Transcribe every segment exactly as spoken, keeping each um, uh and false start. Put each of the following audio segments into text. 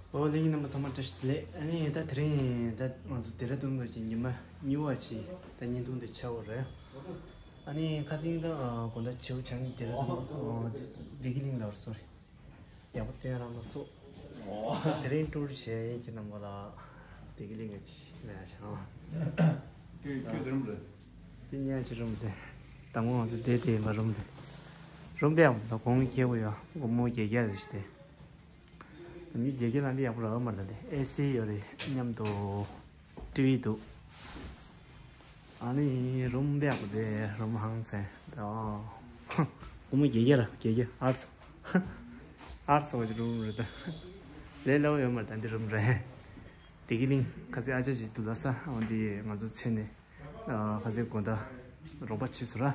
ཨོ་ལྷན་རྒྱས་རྣམ་པ་ཚང་མ་བཀྲ་ཤིས་བདེ་ལེགས། ཨ་ནི་ད་དེ་རིང་ད་ང་ཚོ་ལྡེ་ར་ལྡུན་ལ་ཅིག་ཉི་མ་གཉིས་པ་ཅིག་ད་བརྙན་ཐུང་འདི་ཆགས་པ་རེད། ཨ་ནི་ཁ་སང་ད་དགོང་དག་བྱིའུ་ཆགས་ནི་ལྡེ་ར་ལྡུན་ཨོ་བདེ་སྐྱིད་གླིང་ལ་སོ་རེད། ཡག་པོ་སྟོན་རག་མ་སོང་། ད་དེ་རིང་ཊུར་བྱས་ཡིན་གྱི་རྣམ་པ་ལ་བདེ་སྐྱིད་གླིང་གི་ཅིག་ལ་ཡ་ཆང་། ཁྱོད་ཁྱོད་དེ་རུམ་རེད། དེ་ཉལ་ཅི་རུམ་དེ། དང་པོ་ང་ཚོ་བསྡད་དེ་ཡིན་པ་རུམ་དེ། རུམ་དཔེ་ཡག་པོ་འདུག་གོང་ཁེ་པོ་ཡོད། སྒོར་མོ་བརྒྱད་བརྒྱ་རེ་ཞིག་སྟེ། མི་བརྒྱད་བརྒྱ་ལ་འདི་ཡག་པོ་རག་གི་མ་རེད་ད་འདི། ཨེ་སི་ཡོད་རེད། མཉམ་དུ་ཊི་ཝི་འདུག་ཨ་ནི་རུམ་དཔེ་ཡག་པོ་དེ་རུམ་ཧང་སང་ད། སྒོར་མོ་བརྒྱད་བརྒྱ་ར་བརྒྱད་བརྒྱ་ཨར་སོ། ཨར་སོ་བ་ཅིག་རུམ་རེད་ད། ལས་སླ་པོ་ཡོད་མ་རེད་ད་འདི་རུམ་རེད། བདེ་སྐྱིད་གླིང་ཁ་སང་ཨ་ཅག་ཅིག་འདུག་ལ་ས་འོ་འདི་ང་ཚོ་མཚན་ནས། ཁ་སང་དགོང་དག་རོགས་པ་བྱས་སོང་ར།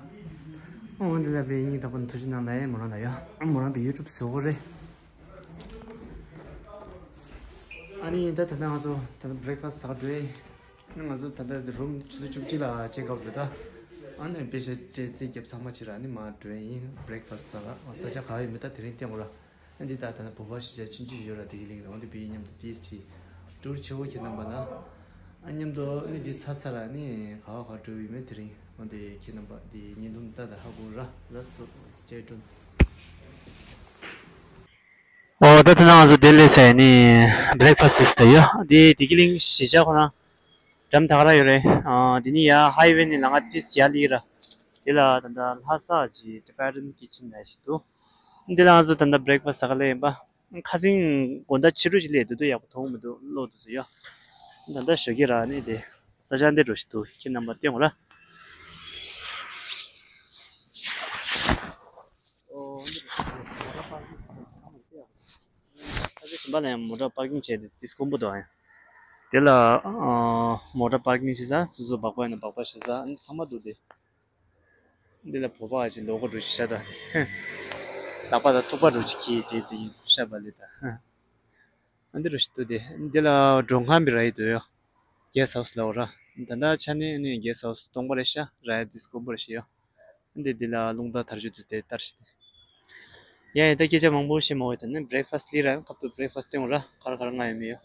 འོ་འདི་ལ་པའི་སྙིང་ཐག་པ་ནས་ཐུགས་རྗེ་གནང་ད་ཡ། མོ་རང་ད་ཡ་མོ་རང་པའི་ཡུ་ཊུབ་བཟོ་གོ་རེད། ཨ་ནི་ད་ད་ལྟ་ང་ཚོ་ད་ལྟ་བྷི་རེག་ཕ་སི་ཟ་ག་འགྲོ་ཡིན། ང་ཚོ་ད་ལྟ་རུམ་ཆུ་ཚོད་བཅུ་གཅིག་ལ་ཅེག་ཨའུཊ་རེད་ད། ཨ་ནི་པེ་ཤ་སྤྲད་རྩིས་རྒྱབ་ཚང་མ་བྱས་ར་ཨ་ནི་མར་འགྲོ་ཡིན། བྷི་རེག་ཕ་སི་ཟ་ག་ཨ་ས་ཆ་ག་ཡོད་མེད་ད་དེ་རིང་སྟོན་གོ་ར། ཨ་འདི་ད་ད་ན་བོད་པ་གཞིས་ཆགས་ཆུང་ཆུང་ཡོད་ར་བདེ་སྐྱིད་གླིང་ར། འོ་འདི་བི་མཉམ་དུ་ཏིས་ཆི་ཊུར་ཆེ་བོ་ཁྱེད་རྣམ་པ་ན། ཨ་མཉམ་དུ་ནི་འདི་ཚ་ཚ་ར་ནི་ག་བ་ག་འགྲོ་ཡོད་མེད་དེ་རིང་འོ་འདི་ཁྱེད་རྣམ་པ་འདི་བརྙན་ཐུང་ད་ད་ཧ་གོ་ར་ལ་སོ་སི་ཊེ་ཊུན། ཨོ་ད་དེ་ན་ང་ཚོ་དེ་ལས་སའི་ནི་བྷི་རེག་ཕ་སི་ད་ཡོད། འདི་བདེ་སྐྱིད་གླིང་གཞིས་ཆགས་ཁོ་ན་འགྲམ་ད་ག་ར་ཡོད་རེད། ཨ་འདི་ནི་ཡ་ཧའི་ཝེ་ནི་ལ་ང་ཏིས་ཡ་ལི་ར། དེ་ལ་ད་ད་ལྷ་ས་ཀྱི་ཊི་བེ་ཊན་ཀི་ཆན་ལ་ཞིག་འདུག་འདི་ལ་ང་ཚོ་ད་ལྟ་བྷི་རེག་ཕ་སི་ཟ་ག་ལ་ཡིན་པ། ཁ་སང་དགོང་དག་ཕྱི་དྲོ་ཞིག་སླེབས་འདུག་འདུག་ཡག་པོ་མཐོང་མི་འདུག་གློག་འདུག་སུ་ཡོད། ད་ལྟ་ཞོགས་ཀས་ར་ནི་དེ་ས་ཆ་འདི་འགྲོ་ཞིག་འདུག་ཁྱེད་རྣམ་པ་བསྟན་འོང་ར། ཨོ་འདི་རེད། ས་ཆ་གཞན་པ་ལ་ཡང་མོ་ཊ་པར་ཀིང་བྱས་ཏེ་དེ་དཀོན་པོ་འདུག་ཨ་ཡང་། དེ་ལ་ཨ་མོ་ཊ་པར་ཀིང་བྱེད་ས་སོ་སོ་སྦག་པ་ཡིན་ན་སྦག་པ་བྱེད་ས་ཨ་ནི་ཚང་མ་འདུག་དེ། འདི་ལ་བོད་པ་ཅིག་ལོག་གོ་འགྲོ་ཞིག་ཤ་ད། རྟག་པ་དང་ཐུག་པ་འགྲོ་ཅིག་གིས་དེ་དེ་ཤ་བ་ལི་ད། ཨ་འདི་རུ་ཞིག་ཏུ་དེ་འདི་ལ་མགྲོན་ཁང་པའི་ར་ཡི་དུ་ཡོ། གེ་སི་ཧའུ་སི་ལ་འོ་ར། ད་ལྟ་ཆ་ནས་ནི་གེ་སི་ཧའུ་སི་སྟོང་པ་རེད་ཤ་ར་ཡ་དེ་དཀོན་པོ་རེད་ཤ་ཡོ། འདི་འདི་ལ་རླུང་རྟ་དར་ཞུ་དུ་དེ་ལྟར་ཞིག་དེ། ཡ་ཡ་ད་སྐད་ཆ་མང་པོ་བཤད་མ་འོས་ད་ནི་བྷི་རེག་ཕ་སི་ལི་ར་ཁབ་ཏུ་བྷི་རེག་ཕ་སི་སྟོན་འོ་ར་ག་ར་ག་ར་ང་ཡོད་མི་ཡོ།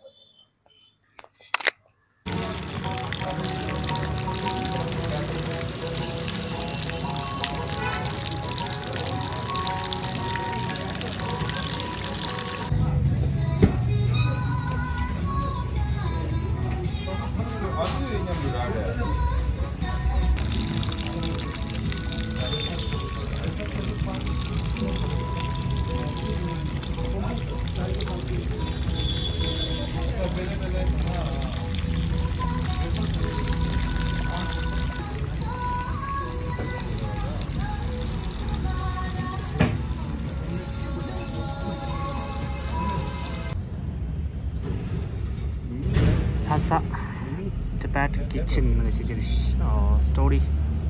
ལྷ་ས་Tibetan Kitchen ནང་ཅི་དེར་story,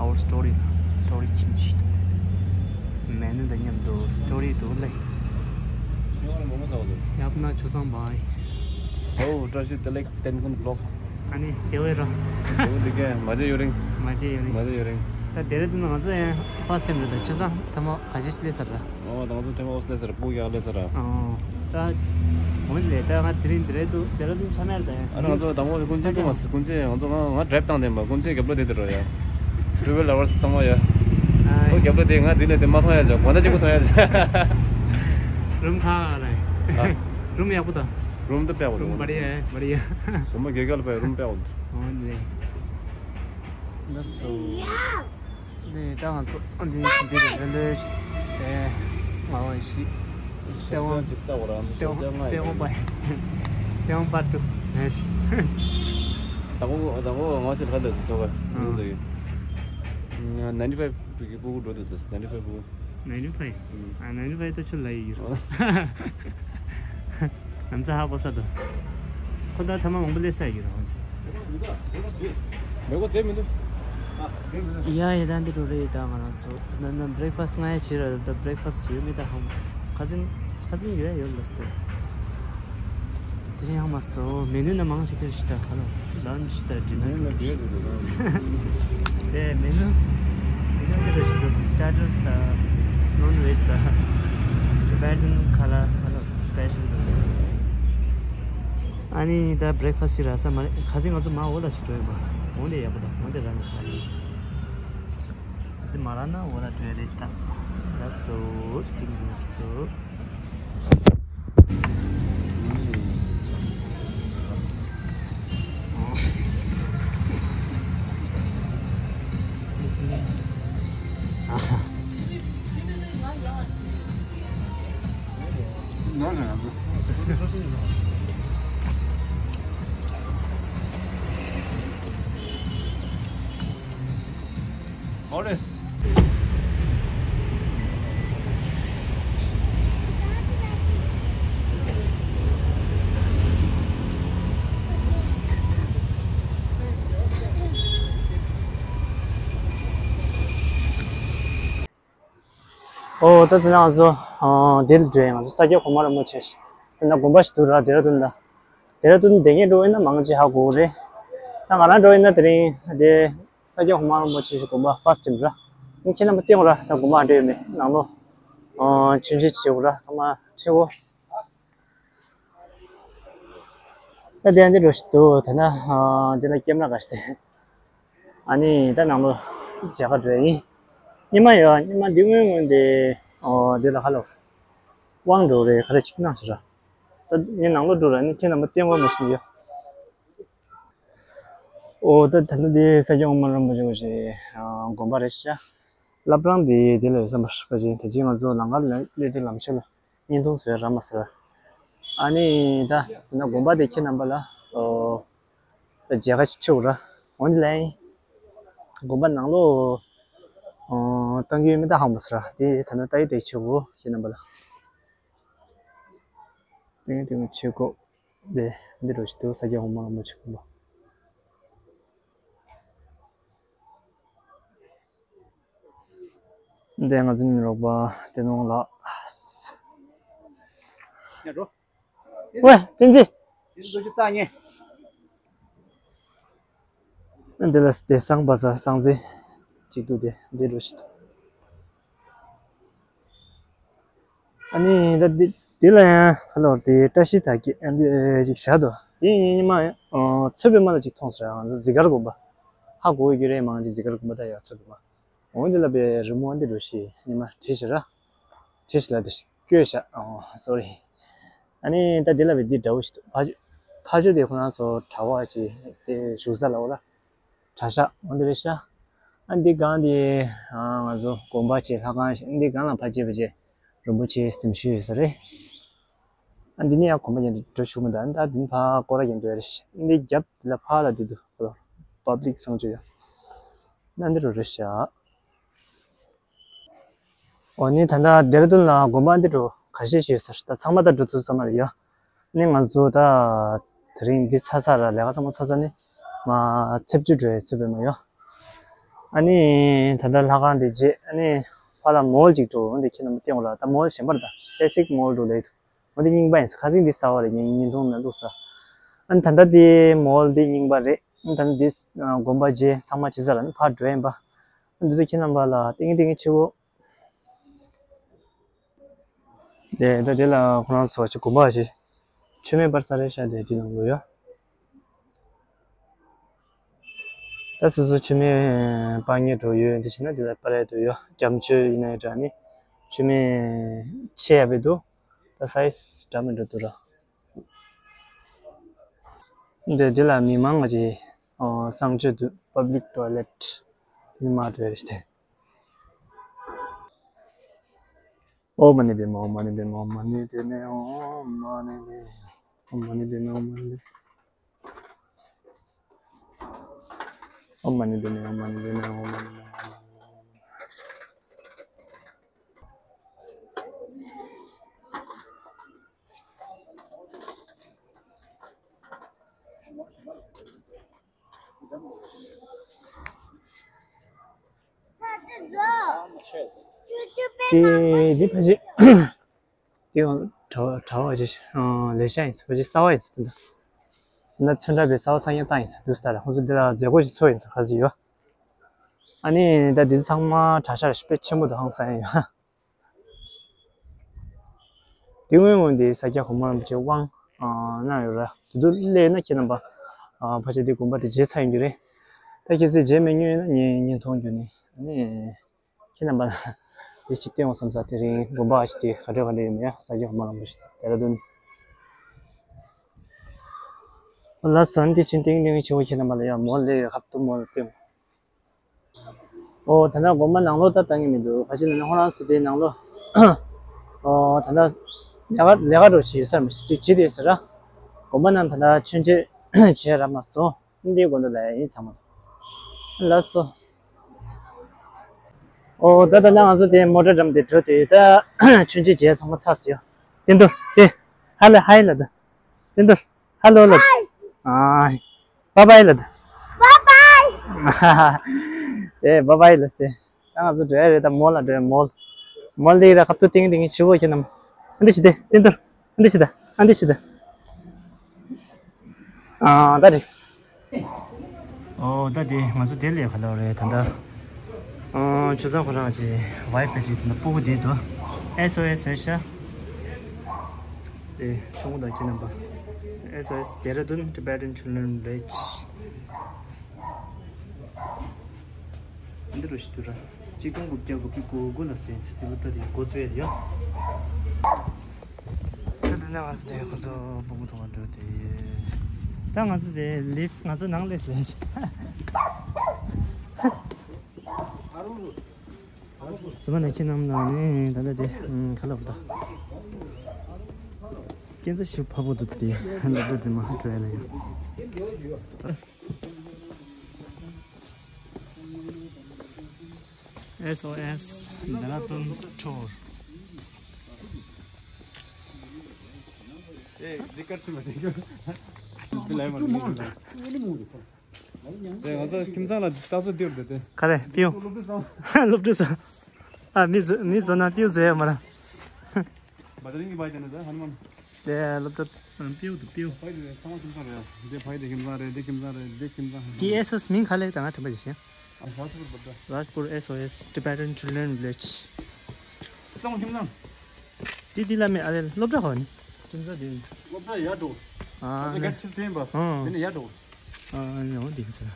our story, story change. མེ་ནུ་དང་མཉམ་དུ་story དུ་ལེ། ཡབ་ན་ཆུ་སང་བའི། ཨོ་བཀྲ་ཤིས་བདེ་ལེགས་བསྟན་ཀུན་vlog། ཨ་ནི་དེ་བས་ར། དེ་བས་འདི་གས་མ་བརྗེད་ཡོད་རིང་། མ་བརྗེད་ཡོད་རིང་། མ་བརྗེད་ཡོད་རིང་། ད་དེ་རེད་འདུག་ན་ང་ཚོ་ཡང་first time རེད་ད་ཆུ་སང་ཐ་མ་ག་ཤེད་སླེབས་ས་ར། ཨོ་ད་ང་ཚོ་ཐེངས་ཨོ་སླེབས་ས་ར་སྤུ་ཡག་སླེབས་ས་ར། ཨོ་ད་འོན་ལས་ད་ང་དེ་རིང་དེ་རེད་འདུག་དེ་རེད་འདུག་ཆ་མེད་ད་ཡང་། ཨ་ནི་ང་ཚོ་དང་པོ་ཀུན་མཁྱེན་ཐུག་མ་སི་ཀུན་མཁྱེན་ང་ཚོ་ང་ང་drive བཏང་དེ་མ་ཀུན་མཁྱེན་རྒྱབ་ལོ་དེ་དེ་རོ་ཡ། Travel lovers ཚང་མ་ཡ། ཨ་ཁོ་རྒྱབ་ལོ་དེ་ང་དུས་ནས་དེ་མ་མཐོང་ཡ་ཅག་གོ་ན་གཅིག་པུ་མཐོང་ཡ་ཅག་རུམ་ཁ་རེད། ཨ། རུམ་ཡག་པོ་ད། རུམ་དེ་དཔེ་ཡག་པོ་རུམ་འདུག་བ་རི་ཡ་བ་རི་ཡ། སྒོར་མོ་བརྒྱད་བརྒྱ་ལ་དཔེ་རུམ་དཔེ་ཡག་པོ་འདུག་ཨོ་ནི། ལགས་སོ། འདི་ད་ང་ཚོ་འདི་འདི་རེ་ལོས་དེ་ང་བ་ཤི། ཤར་ལྕང་ཅིག་ལྟ་བ་རང་ཚོ་ཤར་ལྕང་ལྔ་ཡོད་པ། ལྟེ་བ་པ་ལྟེ་བ་པ་ཏུ་ནས་ཤི། དང་པོ་དང་པོ་ང་ཤི་ཁ་ལ་ཚོ་ག་ང་ཚོ་ཡོད། ninety five གི་ཕྲུ་གུ་འགྲོ་འདུག ninety five ཕྲུ་གུ། ninety five ཨ་ninety five ད་ཆུ་ལ་ཡི་རོ། ང་ཚོ་ཧ་གོ་ས་དང་། ཁོ་ད་ཐ་མ་མང་པོ་སླེབས་ས་ཡོད་ར། མེ་གོ་དེ་མི་འདུག་ཡ་ཡ་ད་འདི་འགྲོ་རེད། ད་ང་རང་ཚོ་ད་ན་breakfast ང་ཡ་བྱེད་ར། ད་breakfast ཡོད་མེད་ད་ཧ་མ་སོ། ཁ་སང་ཁ་སང་ཡོད་ཡ་ཡོད་ལ་སྟོད། དེ་རིང་ཧ་མ་སོ། menu ན་མང་ཆེ་དེ་ཞིག་ད་ཁ་ལོ་lunch ད་dinner མེ་ནུ་ལ་བེད་དུ་དུ་དེ་menu menu དེ་ཞིག་ད་starters ད་non veg ད་Tibetan ཁ་ལ་ཁ་ལོ་special ད། ཨ་ནི་ད་བྷི་རེག་ཕ་སི་ཅིག་རག་ས་མ་རེད། ཁ་སང་ང་ཚོ་མར་འོག་ལ་ཞིག་འགྲོ་ཡོད་པ། འོ་དེ་ཡག་པོ་འདུག་འོ་དེ་རག་ནས་མ་རེད། ཨ་ཙི་མ་རག་ན་འོག་ལ་འགྲོ་ཡ་རེད་ད། ལགས་སོ། ཐེངས་གཉིས་ཅིག་འགྲོ། ཨོ་རེད། ཨོ་ད་དེ་ན་ང་ཚོ་ཨ་འདི་ལ་འགྲོ་ཡ། ང་ཚོ་ས་སྐྱ་གོང་མ་རིན་པོ་ཆེ་ཞིག་དེ་ན་དགོན་པ་ཞིག་འདུག་ར། ལྡེ་ར་ལྡུན་ལ། ལྡེ་ར་ལྡུན་བསྡད་མཁན་འགྲོ་ཡིན་ན་མང་ཆེ་ཧ་གོ་གི་རེད། ད་ང་རང་འགྲོ་ཡིན་ན་དེ་རིང་དེ་ས་སྐྱ་གོང་མ་རིན་པོ་ཆེ་ཞིག་དགོན་པ་ཧྥར་སི་ཊི་ཊེམ་ར། ཁྱེད་རྣམ་པ་བལྟས་ཡོང་ར། ད་དགོན་པ་འགྲོ་ཡོད་མེད། ནང་ལོགས་ཨ་མཆོད་མཇལ་བྱེད་དགོས་ར། ཚང་མ་ཁྲིད་འོ། ད་དེ་འདི་འགྲོ་ཞིག་འདུག་དེ་ན་ཨ་འདི་ལ་ཀེམ་ར་ག་ཞིག་དེ། ཨ་ནི་ད་ནང་ལོགས་མཇལ་ཁ་འགྲོ་ཡ་ཡིན། ཉི་མ་ཡོད། ཉི་མ་འདི་སྔོན་སྔོན་དེ་ཨོ་འདི་ལ་ཧ་ལོ། དབང་འགྲོ་རེད། ག་རེ་ཅིག་གནང་ཞིག་ར། ད་ངས་ནང་ལོགས་འགྲོ་ར་ནི་ཁྱེད་རྣམ་པ་ལྟད་མོ་མི་ཤེས་ཡོད། ཨོ་ད་ད་ལྟ་འདི་ས་སྐྱ་གོང་མ་རིན་པོ་ཆེ་ཞིག་དགོན་པ་རེད་ཤག་སློབ་རིམ་འདི་འདི་ལ་ཡོད་བསམ་པ་ཞིག་པ་ཅིག་ད་ཅི་ང་ཚོ་ལམ་ཁ་ལ་སླེབས་དུས་ལམ་ཕྱོགས་ལ་བརྙན་ཐུང་བཟོས་ར་མ་ཟེར། ཨ་ནི་ད་ད་དགོན་པ་དེ་ཁྱེད་རྣམ་པ་ལ་ཨོ་ད་མཇལ་ཁ་ཞིག་ཁྲིད་འོ་ར། འོ་འདི་ལ་ཡིན། དགོན་པ་ནང་ལོགས་ཨོ་གཏང་རྒྱུ་ཡོད་མེད་ད་ཧ་མ་ཟེར། དེ་ད་ནི་ལྟ་ཡི་དེ་ཆེ་བོ་ཁྱེད་རྣམ་པ་ལ། དེ་དེ་ཆེ་གོ་ལས་འདི་འགྲོ་ཞིག་འདུག་ས་སྐྱ་གོང་མ་རིན་པོ་ཆེ་དགོན་པ། འདི་ང་ཚོ་ཉིན་རོགས་པ་དེ་ནོ་ལགས། ཡ་འགྲོ། ཝེ་བསྟན་འཛིན། འདི་ཚོ་ཅི་ལྟ་ཉེ། འདི་ལ་དེ་སང་བ་ས་སང་ཟིན་གཅིག་ཏུ་དེ་འདི་འགྲོ་ཞིག་འདུག་ཨ་ནི་ད་འདི་འདི་ལ་ཡང་ཧ་ལོ་དེ་བཀྲ་ཤིས་དར་རྒྱས་ཨ་འདི་ཅིག་བཞག་འདུག་དེ་ཡིན་ཉི་མ་ཚོད་པའི་མ་ལ་ཅིག་མཐོང་སོང་། ང་ཚོ་ཟི་གར་དགོན་པ་ཧ་གོ་གི་རེད། མང་ཅིག་ཟི་གར་དགོན་པ་ད་ཡག་ཚོད་པའི་མ། འོན་ཏེ་ལ་པའི་རི་མོ་འདི་འགྲོ་ཞིག་ཉི་མ་བྲིས་ཤི་ར། བྲིས་ཤི་ལ་དེ་བཀོད་བཞག་ཨོ་སོ་རི། ཨ་ནི་ད་འདི་ལ་པའི་འདི་འདྲ་བོ་ཞིག་འདུག་ཕ་ཕ་ཆོས་དེ་ཁོ་རང་ཚོ་གྲྭ་བ་ཅིག་དེ་བཞུགས་ས་ལ་འོ་ལ། གྲྭ་ཤག་འོ་འདི་རེད་ཤག་ཨ་འདི་སྒང་འདི་ང་ཚོ་དགོན་པ་ཅིག་ལྷ་ཁང་ཞིག་འདི་སྒང་ལ་ཕ་ཆོས་པ་ཅིག་རིན་པོ་ཆེ་གཟིམ་ཤུལ་ཡོད་ས་རེད། ཨ་འདི་ནི་ཡང་དགོན་པ་ཉན་འགྲོ་ཞུགས་མི་འདུག་ཨ་ད་འདི་ནི་ཕ་སྐོར་ར་ཉན་འགྲོ་ཡ་རེད་ཤག་འདི་རྒྱབ་འདི་ལ་ཕ་ལ་འདི་འདུག་པབ་ལིག་གསང་སྤྱོད་ཡ། ན་འདི་རུ་རེད་ཤག་འོ་ནི་ད་ལྟ་ལྡེ་ར་ལྡུན་ལ་དགོན་པ་འདི་འགྲོ་ག་ཤེད་ཤེད་ཟེར་ད་ཚང་མ་ད་འགྲོ་ཚུལ་ས་མ་རེད་ཡ། ནི་ང་ཚོ་ད་དེ་རིང་འདི་ཚ་ཚ་ར་ལས་ཀ་ཚང་མ་ཚ་ཚ་ནི་མ་ཚེབ་ཅུ་འགྲོ་ཡ་ཚེ་བེ་མ་ཡོ། ཨ་ནི་ད་ལྟ་ལྷ་ཁང་འདི་རྗེས་ཨ་ནི་ཕ་ལ་མོལ་ཅིག་འགྲོ་འོ་འདི་ཁྱེད་རྣམས་སྟེང་འོ་ལ་ད་མོལ་གཞན་པར་ད་ཨེ་སིག་མོལ་འགྲོ་ལེ་འདུག་འོ་འདི་རྙིང་པ་ཡིན་ས་ཁ་སིང་འདི་གསར་བ་རེད། ངས་ཉིན་ཐུང་མེད་འདུག་ས། ཨ་ནི་ད་ལྟ་འདི་མོལ་འདི་རྙིང་པ་རེད། ཨ་ནི་ད་ལྟ་འདི་དགོན་པ་རྗེས་ཚང་མ་ཕྱི་ས་ལ་ནི་ཕར་འགྲོ་ཡིན་པ། འདི་ཚོ་ཁྱེད་རྣམ་པ་ལ་ཏིང་ངེ་ཏིང་ངེ་ཆེ་བོ། དེ་ད་དེ་ལ་ཁོ་རང་ཚོ་ཅིག་དགོན་པ་ཞིག་མཆོད་མེ་སྤར་ས་རེད་ཤག་དེ་དེ་ནང་ལོ་ཡོད། ད་སོ་སོ་མཆོད་མེ་སྤར་ཉེ་འགྲོ་ཡོད་འདི་བྱས་ན་དེ་ལ་སྤར་ཡ་འདུག་ཡོད། རྒྱ་མཆོད་ཡིན་ན་ཡང་འདྲ་ནི་མཆོད་མེ་ཆེ་ཡ་བེ་འདུག་ད་སའི་ཛི་འདྲ་མི་འདྲ་འདུག་ར། འདི་འདི་ལ་མི་མང་གི་གསང་སྤྱོད་དུ་པབ་ལིག་ཊོ་ལེཊ་མི་མང་དུ་རེ་སྟེ། ཨོཾ་མ་ཎི་པདྨེ་ཧཱུྃ། མ་ཎི་པདྨེ་ཧཱུྃ། མ་ཎི་པདྨེ་ཧཱུྃ། མ་ཎི་པདྨེ་ཧཱུྃ། མ་ཎི་པདྨེ་ཧཱུྃ། ཨོཾ་མ་ཎི་པདྨེ་ཧཱུྃ། མ་ཎི་པདྨེ་ཧཱུྃ། མ་ཎི་པདྨེ་ཧཱུྃ། དེ་འདི་ཕ་ཆེ། དེ་ཡང་གྲྭ་བ་གྲྭ་བ་ཅིག་ལས་ཤག་ཡིན་ས་ཕ་ཆེ་གསར་བ་ཡིན་ས་དེ་འདྲ། ན་ཚུན་ཁྲ་བའི་གསར་བ་སང་ཉིན་བཏང་ཡིན་ས་དུས་ལྟར་ཁོང་ཚོ་འདི་ལ་མཛད་སྒོ་ཞིག་ཚོགས་ཡིན་ས་ཁ་ཟིག་ཡོད། ཨ་ནི་ད་འདི་ཚང་མ་གྲྭ་ཤག་དཔེ་ཆེན་པོ་དང་ཧང་སང་ཡོད། དེ་སྔོན་སྔོན་དེ་ས་སྐྱ་གོང་མ་རིན་པོ་ཆེ་དབང་ གནང་ཡོད་ར། དེ་དུས་སླེབས་ན་ཁྱེད་རྣམ་པ་ཕལ་ཆེར་དེ་དགོན་པ་དེ་མཇལ་ཚར་ཡོང་རྒྱུ་རེད། ད་གལ་སྲིད་མཇལ་མེད་མྱོང་ཡོད་ན་ངས་བརྙན་ཐུང་བརྒྱུད་ནས་ཨ་ནི་ཁྱེད་རྣམ་པ་དེ་ཞིག་བསྟན་འོང་བསམ་ས། དེ་རིང་དགོན་པ་ཞིག་དེ་ག་འདྲ་ག་འདྲ་ཡོད་མེད་ཡ་ས་རྒྱག་མ་ལང་པོ་ཞིག་དེ་ར་དོན། ལགས་སོ། འདི་ཕྱིན་ཏིང་ཏིང་ཆེ་བོ་ཁྱེད་རྣམ་པ་ལ་ཡ་མོ་ལེ་ཡ་ཁབ་ཏུ་མོ་ལ་སྟོན། ཨོ་ད་ལྟ་དགོན་པ་ནང་ལོགས་ད་བཏང་གི་མི་འདུག་ག་ཅི་ལ་ནི་ཁོ་རང་ཚོ་དེའི་ནང་ལོགས། ཨོ་ད་ལྟ་ལས་ཀ་ལས་ཀ་འགྲོ་བྱེད་ས་མི་ཅིག་བྱེད་དེ་ཟེར་ར། དགོན་པ་ནང་ད་ལྟ་མཆོད་མཇལ་བྱས་ར་མ་སོང་། འདིའི་དགོན་པ་ལ་ཡིན་ཚང་མ། ལགས་སོ། ཨོ་ད་ད་ལྟ་ང་ཚོ་དེ་མོ་ཊ་འགྲམ་དེ་འགྲོ་དུས་ད་མཆོད་མཇལ་བྱས་ཚང་མ་ཚར་སོང་ཡ། བསྟན་རྡོར་དེ་ཧ་ལ་ཧའི་ལ་ད། བསྟན་རྡོར། ཧ་ལོ་ལབ། ཨ། བ་བའི་ལབ། བ་བའི། ཨེ་བ་བའི་ལབ་སྟེ། ད་ང་ཚོ་འགྲོ་ཡ་རེད། ད་མོལ་ལ་འགྲོ་ཡ། མོལ། མོལ་ལི་ར་ཁབ་ཏུ་ཏིང་ཏིང་ཞུ་བོ་ཁྱེད་རྣམས། ཨ་འདི་ཞི་དེ་བསྟན་རྡོར། ཨ་འདི་ཞི་ད། ཨ་འདི་ཞི་ད། ཨ་ད་རེད། ཨོ་ད་དེ་ང་ཚོ་དེ་ལས་ག་ལ་རེད་ད་ད། ཨོ་ཆུ་ཚང་ཁོ་རང་གི་ཝའི་ཕའི་ཅིག་དེ་ན་སྤུ་གུ་དེ་དོ། S O S ཧེ་ཤ། དེ་ཆུང་ངུ་དང་ཁྱེད་རྣམ་པ། S O S Dehradun Tibetan Children Village། འདི་རུ་ཞིག་ཏུ་ར། གཅིག་སྟོང་དགུ་བརྒྱ་དགུ་བཅུ་གོ་དགུ་ལ་ཟིན་ཚེ་དེ་བུ་ད་དེ་འགོ་བཙུགས་ཡོད། ད་དེ་ནས་ང་ཚོ་དེ་ཁོ་ཚོ་སྤུ་གུ་ཐོག་འགྲོ་དེ། ད་ང་ཚོ་དེ་ལིབ་ང་ཚོ་ནང་ལས་ཟིན། ཟི་མ་ན་ཁྱེད་རྣམས་ནང་ནས་ད་ལྟ་དེ་ཁ་ལབ་ད། ཁྱེད་ཚོ་ཞུ་ཕ་བུ་དུ་དེ་ལབ་ད་དེ་མ་ཧ་འགྲོ་ཡ་ལ་ཡོད། S O S Dehradun Tour. དེ་ང་ཚོ་ཁྱིམ་ཚང་ལ་ལྟ་ཚོད་སྟེར་འདུག་དེ། ག་རེ་པིའུ། སློབ་ཕྲུག་ཚང་། སློབ་ཕྲུག་ཚང་། ཨ་མི་བཟོ་མི་བཟོ་ན་པིའུ་བཟོ་ཡ་མ་ར། བ་ཏ་རིང་གི་བ་ཏ་ནི་ད་ཧ་ནུ་མན། དེ་སློབ་གྲྭ་པིའུ་དུ་པིའུ། ཕ་ཡི་དེ་ཚང་མ་ཁྱིམ་ཚང་རེད། དེ་ཕ་ཡི་དེ་ཁྱིམ་ཚང་རེད། དེ་ཁྱིམ་ཚང་རེད། དེ་ཁྱིམ་ཚང་། དེ་ཨེ་སོ་སི་མིང་ག་ལེགས་དང་ང་དྲན་པ་ཞིག་ཤེས། ཨ་རཱཇ་པུར་བ་ཏ། རཱཇ་པུར་S O S Tibetan Children Village། སོང་ཁྱིམ་ཚང་། དེ་དེ་ལ་མེད་ཨ་ལེ་སློབ་གྲྭ་ཧོ་ནི། ཁྱིམ་ཚང་དེ། སློབ་གྲྭ་ཡར་འགྲོ། ཨ་ང་ཚོ་གལ་ཆེར་བསྟན་པ། ཨ་དེ་ནས་ཡར་འགྲོ། ཨ་ཨ་ནི་འོ་དེ་ཟེར།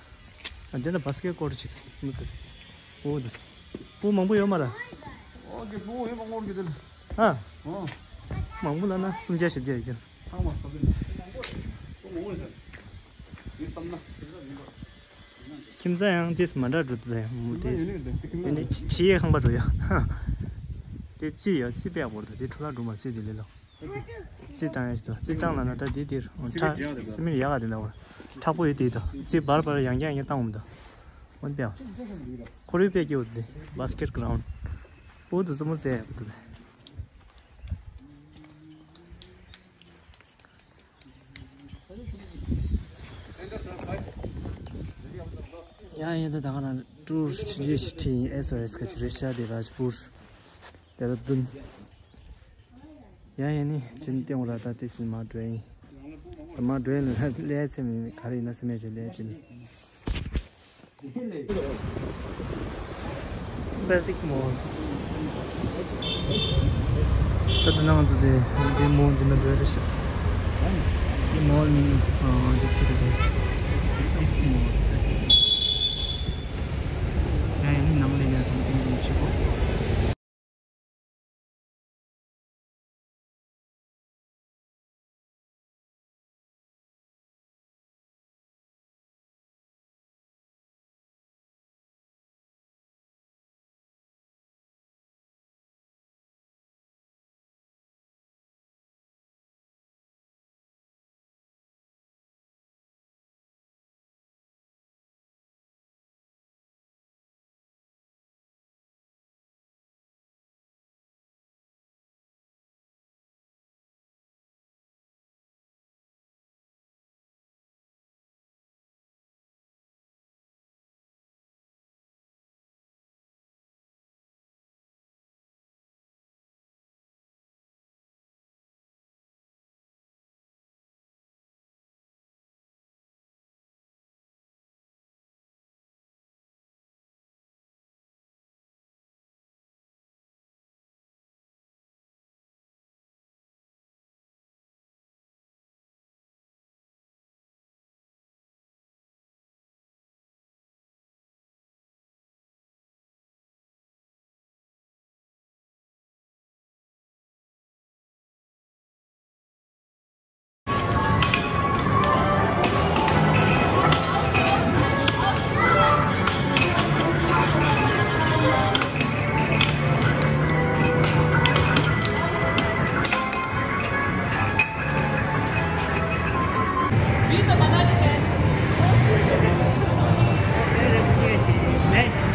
ཨ་དེ་ལ་བྷ་སི་ཀེ་ཊི་ཀོར་ཊི་ཅིག་མི་ཟེར། འོ་དེ་ཟེར། སྤུ་མང་པོ་ཡོད་མ་ར། འོ་གི་སྤུ་ཡོད་མ་ངོར་གི་དེ་ལ། ཨ། འོ། མང་པོ་ལ་ན་སུམ་བརྒྱ་བཞི་བརྒྱ་ཡོད་ཀྱི། ཧང་མ་སྟོབས་ལྡན། སྤུ་མང་པོ་ཡོད་ཟེར། ངས་བསམ་ན། ཁྱིམ་ཚང་ཡང་དེས་མ་འདྲ་འགྲོ་དུས་མོ་དེས། ཡུན་ནི་རེད་དེ་ཁྱིམ་ཚང་དེ་ནི་ཕྱི་ཡི་ཁང་པ་འགྲོ་ཡ། དེ་རྩིས་ཡོད་རྩིས་པས་བོར་ད་དེ་འཕྲོ་བརླག་འགྲོ་མ་རྩིས་དེ་ལས་ལོ། རྩིས་བཏང་ཡ་ཞིག་ཏུ་རྩིས་བཏང་ལ་ན་ད་དེ་དེར་སི་མེད་ཡག་ག་དེ་ལ་བ། མཁྲེགས་པོ་ཡོད་དེ་དོ་རྩིས་བར་བར་ཡང་བསྐྱར་ཡང་བསྐྱར་བཏང་འོང་དོ། འོན་ཏེ་ཁོར་ཡུག་དཔེ་སྐྱིད་པོ་དེ་བྷ་སི་ཀེ་ཊི་གྷ་རའུན་ཌི། འོ་དུ་ཙུ་མོ་ཙེ་ཡག་པོ་འདུག་ལེ། ཡང་ཡིན་ད་ད་ག་རང་ཀྲུར་ཆུ་རྒྱུད་ཞིག་ཁྲིད་ཡིན། ཨེ་སོ་ཨེ་སི་ཁ་ཆུ་རེ་ཤ་དེ་རཱཇ་པུར་དེ་ར་དུན། ཡང་ཡིན་ནི་ཅིན་ཏེང་ར་ད་དེ་སིལ་མ་འགྲོ་ཡིན། ད་མ་འགྲོ་ཡིན་ལ་ལས་སེམས་ག་རེ་ཡིན་ན་སེམས་མེད་ཅིག་ལས་ཅིན། Basic Mall། ད་ལྟ་ང་ཚོ་དེ་འདི་མོལ་འདི་ན་འགྲོ་རེད་ཤག་འདི་མོལ་མིང་ཨ་འདི་ཁྱེར་རེད། Basic Mall། ཡང་ཡང་ནང་ལ་ཡང་སམ་ཐིང་འདི་ཆེ་པོ།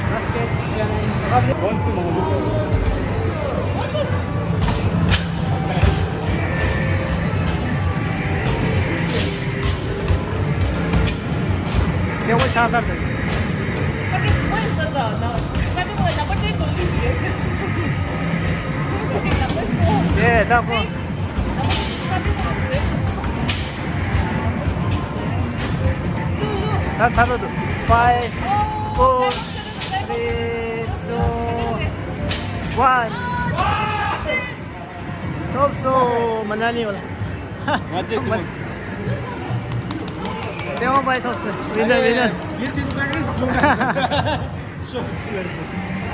Basket challenge. ཤེས་བོ་ཆགས་ས་རེད། ཨེ་ད་ཁོ། ད་ཚར་ལོ་འདུག Five, four, three, two, one. ཐོབ་སོང་། མ་ན་ལི་བ་ལ། ང་ཚོས་ཐོབ། ཏེ་ཝང་པའི་ཐོབ་སོང་། Winner, winner.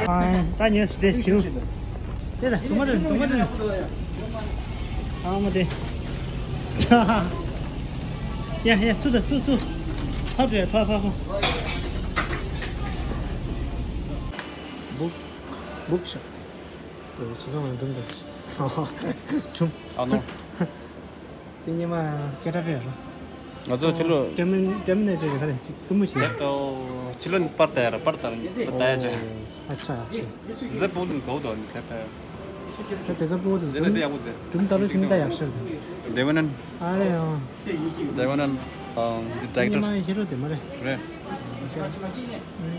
ཨ། ད་ཉོས་སུ་དེ་ཞུ། དེ་ལ་དུ་མ་དེ་དུ་མ་དེ། ཨ་མ་དེ། ཡ་ཡ་ཚུ་ད་ཚུ་ཚུ། ཕབ་རེད་ཕབ་ཕབ་ཕབ། book book shop. ཆུ་ཚང་ལ་འགྲིམ་དང་། གྲུམ། ཨ་ནོ། དེ་ཉི་མ་སྐད་གྲགས་ཡོད་ར། ང་ཚོ་ཕྱི་ལོ། ཏྲེ་མིན་ཏྲེ་མིན་ནས་ཅིག་ག་རེ་ཞིག་ཏུ་མུ་ཞིག་དེ་ལྟ་ཕྱི་ལོ་པར་ལྟ་ཡ་ར་པར་ལྟ་ར་ལྟ་ཡ་ཆེ། ཨ་ཆ་ཨ་ཆ། དེ་ས་པོ་དུ་གའུ་དོ་ནི་དེ་ལྟ་ཡ། ད་དེ་ས་པོ་དུ་དེ་ལ་དེ་ཡག་པོ་དེ། གྲུམ་ལྟ་ལོ་ཞིག་ནི་ད་ཡག་ཤོས་དེ། དེ་བ་ནན། ཨ་རེ་ཨང་། དེ་བ་ནན། དང་དེ་ཌའི་རེག་ཊར། ཉི་མ་ཧི་རོ་དེ་མ་རེད། རེད། སྐད་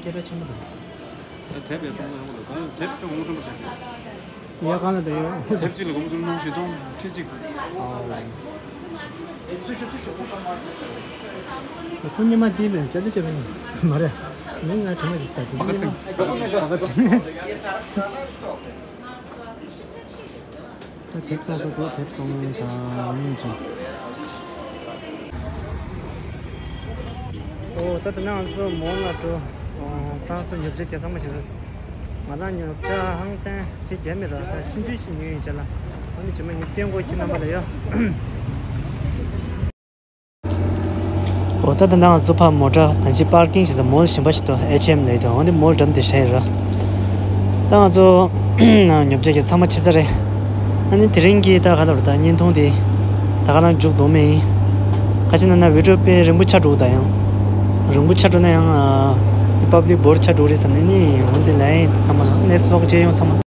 གྲགས་ཆེན་པོ་དང་། དེབ་ཡ་ཚང་མ་ཡོང་གི་འདུག་དེབ་དེ་ཧོང་ཀྲུང་པ་ཆེན་པོ། ཡ་གང་ལ་དེ་ཡོད། དེབ་གཅིག་ལ་སྒོར་མོ་སུམ་སྟོང་བཞི་སྟོང་ཁྲི་གཅིག་ཁོ་ཉི་མ་དེ་བས་ཅ་ལི་ཅ་ལི་མ་རེད། མི་ང་དྲི་མ་རེད་ད་དེ་མ་ག་ཚིག་མ་ག་ཚིག་ད་དེབ་ཚང་སོ་དེ་དེབ་ཚང་ཚང་ཡིན་ཅིང་། ཨོ་ད་ལྟ་ང་ཚོ་མོལ་ལ་འགྲོ། ཨོ་ཁོ་རང་ཚོ་ཉོ་ཆ་རྒྱག་ཚང་མ་བྱེད་ས། ང་རང་ཉོ་ཆ་ཧང་སང་ཁྱེད་རྒྱག་མི་ར་ད་ཆུང་ཆུང་ཞིག་ཉོས་ཡིན་ཅ་ལ། ཨོ་ནི་ཇི་མ་ཉིན་བསྟན་དགོས་ཁྱེད་རྣམ་པ་ལ་ཡོད། ཨོ་ད་ལྟ་ང་ཚོ་ཕར་མོ་ཊ་ད་ཅི་པར་ཀིང་བྱེད་ས་མོལ་གཞན་པ་ཞིག་ཏུ་ཨེཆ་ཨེམ་ལས་དོ་འོན་ཏེ་མོལ་འགྲམ་དེ་བཞག་ཡོད་ར། ད་ང་ཚོ་ཉོ་ཆ་གི་ཚང་མ་ཕྱི་ས་རེད། ཨ་ནི་དེ་རིང་གི་ད་ག་ལ་རུ་ད་བརྙན་ཐུང་དེ་ད་ག་ལ་མཇུག་བསྡོམས་མེད་ཡིན། ཁ་ཅིག་ན་ན་བི་ཌིའོ་དཔེ་རིང་པོ་ཆགས་འགྲོ་ད་ཡང་། རིང་པོ་ཆགས་འགྲོ་ན་ཡང་ཨ་པབ་ལིག་བོར་ཆགས་འགྲོ་རེད་བསམ་ནས་ནི་འོན་ཏེ་ལན་ཚང་མ་ལ་ནེགསི་ཝི་ལོག་མཇལ་ཡོང་། ཚང་མ་